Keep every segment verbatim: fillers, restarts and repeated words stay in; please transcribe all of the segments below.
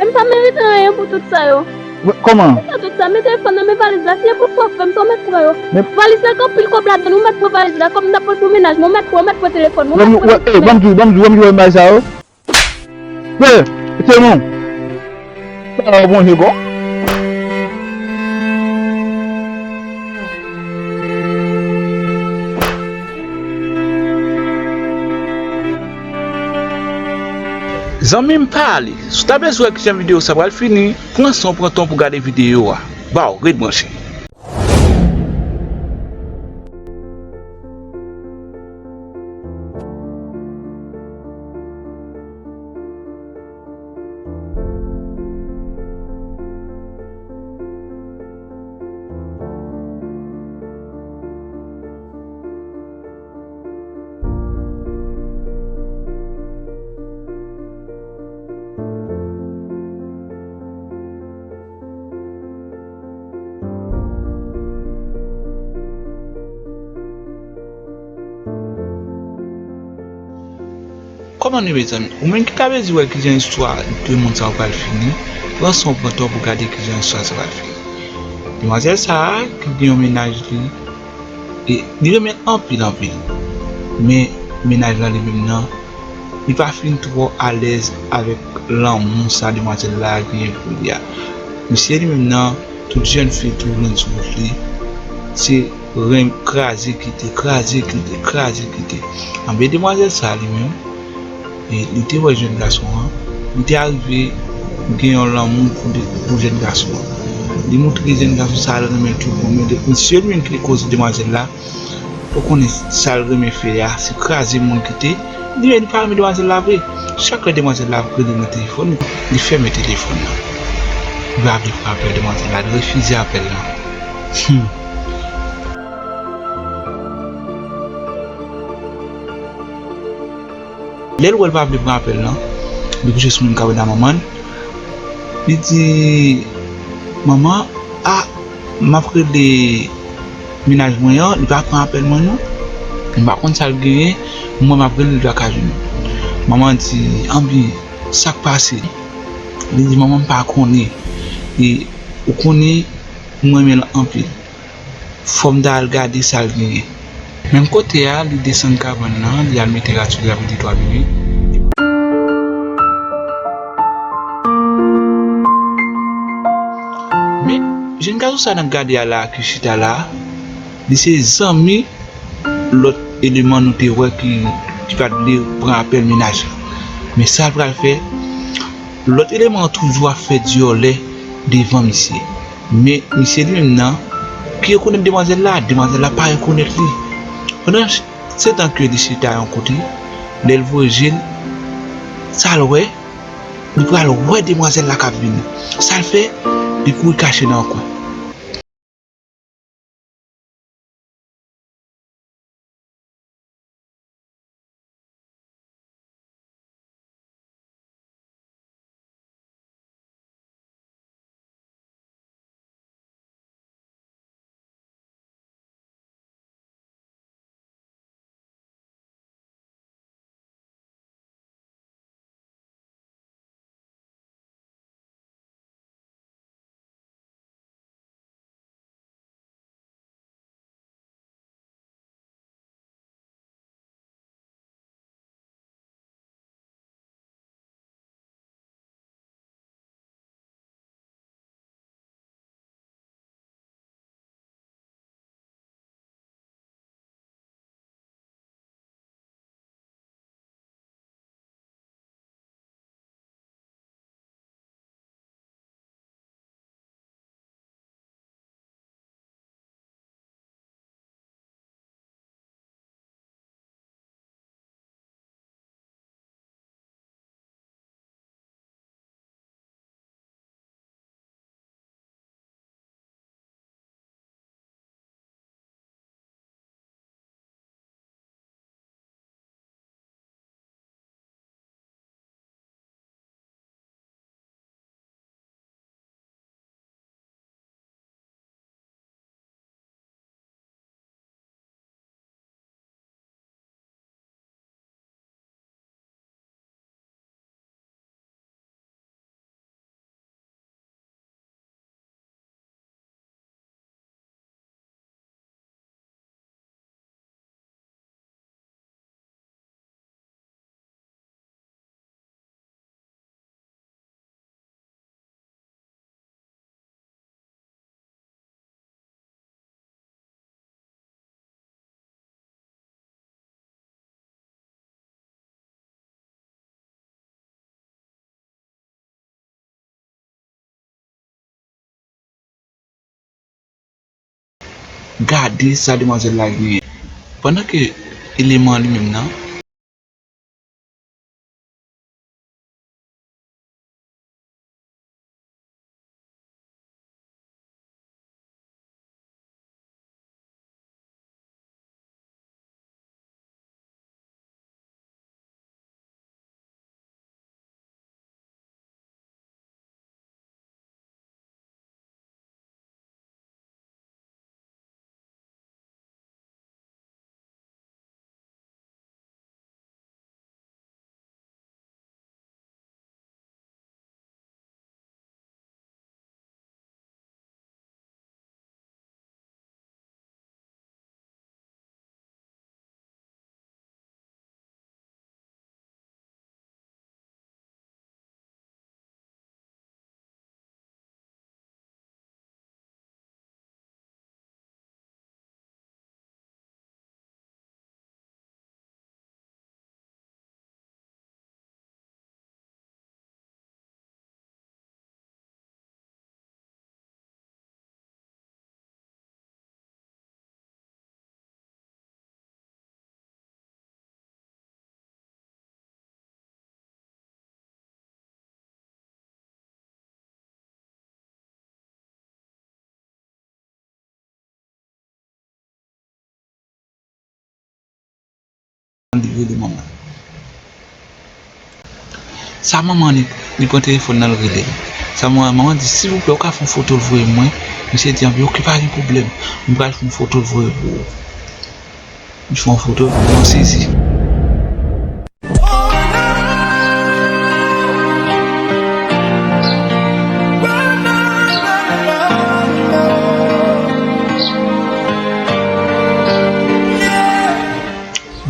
M pa merite anyen pou tout sa yo. Kòman? Pou tout sa, men telefòn nan, men valiz la, si e pou sa w fè m, sa w mèt pran yo. Valiz la gen anpil kòb ladan l, ou mèt pran valiz la, kòb m t ap pote pou mennaj mwen, ou mèt pran, ou mèt pran telefòn mwen, ou mèt pran tout bagay. Ban m di w, ban m di w, ban m di w bagay sa yo. Ye, se nou. Sa w bon, je bon. Zanmi m, pa ale. Si w ta bezwen wè kijan videyo sa pral fini, pran san w pran tan w pou gade videyo a. Baww, ret branche. Kòman nou ye, mezanmi? Ou menm ki ta bezwen wè kijan istwa de moun sa yo pral fini, pran san w pran tan w pou gade kijan istwa sa pral fini. Demwazèl sa a, ki gen yon mennaj li, e li renmen l anpil, anpil. Men, mennaj lan li menm nan, li pa fin twò alèz avèk lanmou sa demwazèl la genyen pou li a. Misye li menm nan, tout jèn fi toujou jwenn sou wout li, se renmen kraze kite, kraze kite, kraze kite. Anben demwazèl sa li menm, e li te wè jèn gason an, li te arive gen yon lanmou pou de, pou jèn gason an. Li moutre jèn gason sa l renmen tou bon, men de, misye li menm ki te koze demwazèl la, ou konnen sa l renmen fè a, se kraze moun kite. Li menm li pa renmen demwazèl la vre. Chak lè demwazèl la ap rele nan telefòn li, li fèmen telefòn nan. Li pa vle pran apèl demwazèl la, li refize apèl lan. Hmm. Lè l wè l pa vle pran apèl lan, li kouche sou menm kawèd a manman l. Li di, "Manman, a, m ap rele mennaj mwen an, li pa pran apèl mwen non. M pa konn sa l genyen, mwen m ap rele l, li pa ka jwenn mwen." Manman di, "Anben, sa k pase?" Li di, "Manman, m pa konnen. E, ou konnen, m renmen l anpil. Fò m ta al gade sa l genyen." Menm kote a, li desann kabann nan, li al mete rad sou li, li ap rete twa minit. Men, jèn gason sa n ap gade a la, ki chita la, li se zanmi lòt eleman nou te wè ki, ki pa t vle pran apèl mennaj la. Men sa l pral fè, lòt eleman an toujou ap fè dyòlè devan misye. Men misye li menm nan, ki rekonèt demwazèl la, demwazèl la pa rekonèt li. Pandan se tan ke li chita yon kote, lè l voye je l, sa l wè, li pral wè demwazèl la k ap vini. Sa l fè, li kouri kache nan yon kwen. Gade sa demwazèl la genyen. Pandan ke eleman an li menm nan, Li rele manman. Sa manman li, li pran telefòn nan, l rele l. Sa manman, manman di, "Silvouplè, ou ka fè yon foto l voye mwen?" Misye di, "Anben, oke, pa gen pwoblèm. M pral fè yon foto l voye pou ou." Li fè yon foto, mwen sezi.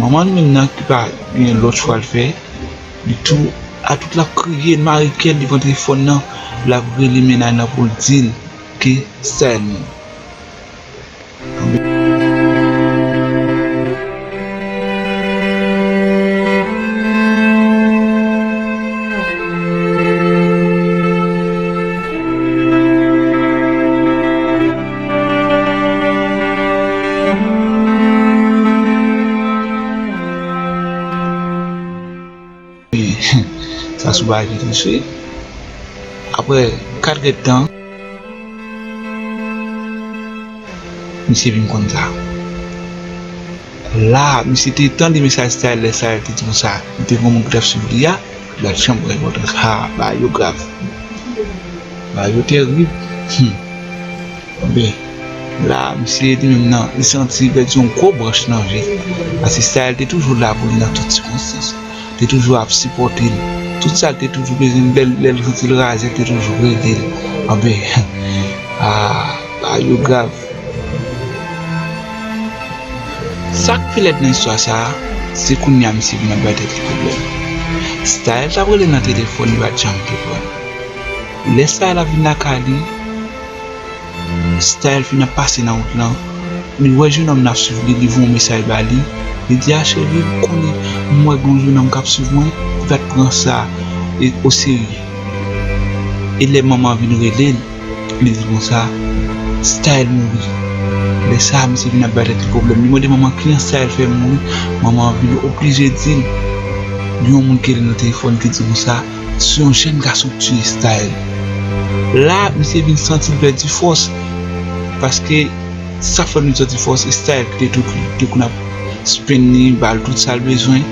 Manman li menm nan ki pa gen lòt chwa l fè, li tou, atout l ap kriye, l mare kè l, li pran telefòn nan, l ap rele mennaj lan pou l di l ke Style mouri. Sa sou bagay ki tris wi. Apre kat èdtan, misye vin konn sa. La, misye te tande mesaj Style, lè Style te di konsa, li te gen yon moun ki t ap swiv li a, li pa t janm pran enpòtans. Ha, bagay yo grav. Bagay yo terib. Hmm. Enben, la, misye li menm nan, li santi li pèdi yon gwo branch nan vi. Paske Style te toujou la pou li nan tout sikonstans. Te toujou ap sipòte l. Tout sa l te toujou bezwen, lè l, lè l santi l razè, l te toujou rele l. Enben, a, bagay yo grav. Sa k pi lèd nan istwa sa a, se kounye a misye vin ap bay tèt li pwoblèm. Style t ap rele l nan telefòn, li pa t janm te pran. Lè Style ap vin lakay li, Style fin ap pase nan wout lan, li wè jennonm nan ap swiv li, li voye yon mesaj ba li, li di, "A cheri, ou konnen, m wè gen yon jennonm k ap swiv mwen," li pa t pran sa e, oserye. E lè manman an vin rele l, li di konsa, "Style mouri." Lè sa a, misye vin ap bay tèt li pwoblèm. Li mande manman kijan Style fè mouri. Manman an vin oblije di l, gen yon moun ki rele nan telefòn ki di konsa, se yon jèn gason k tiye Style. La, misye vin santi l pèdi fòs. Paske sa fè l vin santi fòs, e Style ki te tou, te konn ap spend li, ba l tout sa l bezwen.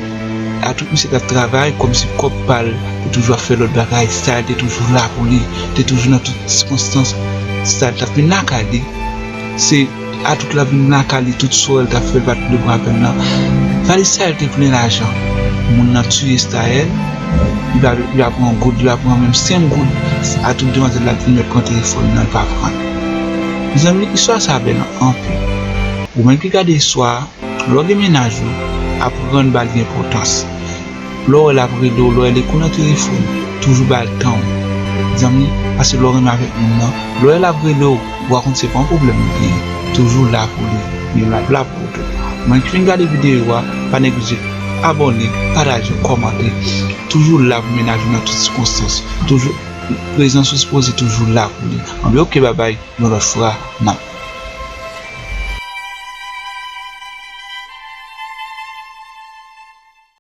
Atout misye t ap travay, kòmsi kòb pa l te toujou ap fè lòt bagay, Style te toujou la pou li, te toujou nan tout sikonstans. Style t ap vin lakay li. Se atout l ap vin lakay li, tout sa w wè l t ap fè, l pa t vle pran apèl nan. Valiz Style te plen lajan. Moun nan tiye Style, li pa, li pa pran goud, li pa pran menm senk goud. Atout demwazèl la te mèt pran telefòn nan, li pa pran. Mezanmi, istwa sa bèl anpil. Ou menm ki gade istwa a, lè w gen mennaj ou, aprann ba li enpòtans. Lè w wè l ap rele w, lè w wè l ekou nan telefòn, toujou ba l tan w. Zanmi, paske lè w renmen avèk moun nan, lè w wè l ap rele w, ou pa konn se pa yon pwoblèm li genyen. Toujou la pou li, li menm l ap la pou ou tou. Ou menm ki fin gade videyo a, pa neglije abòne, pataje, kòmante. Toujou la pou mennaj ou nan tout sikonstans. Toujou, prezans ou sipoze toujou la pou li. Anben, oke, babay, yon lòt fwa, n ap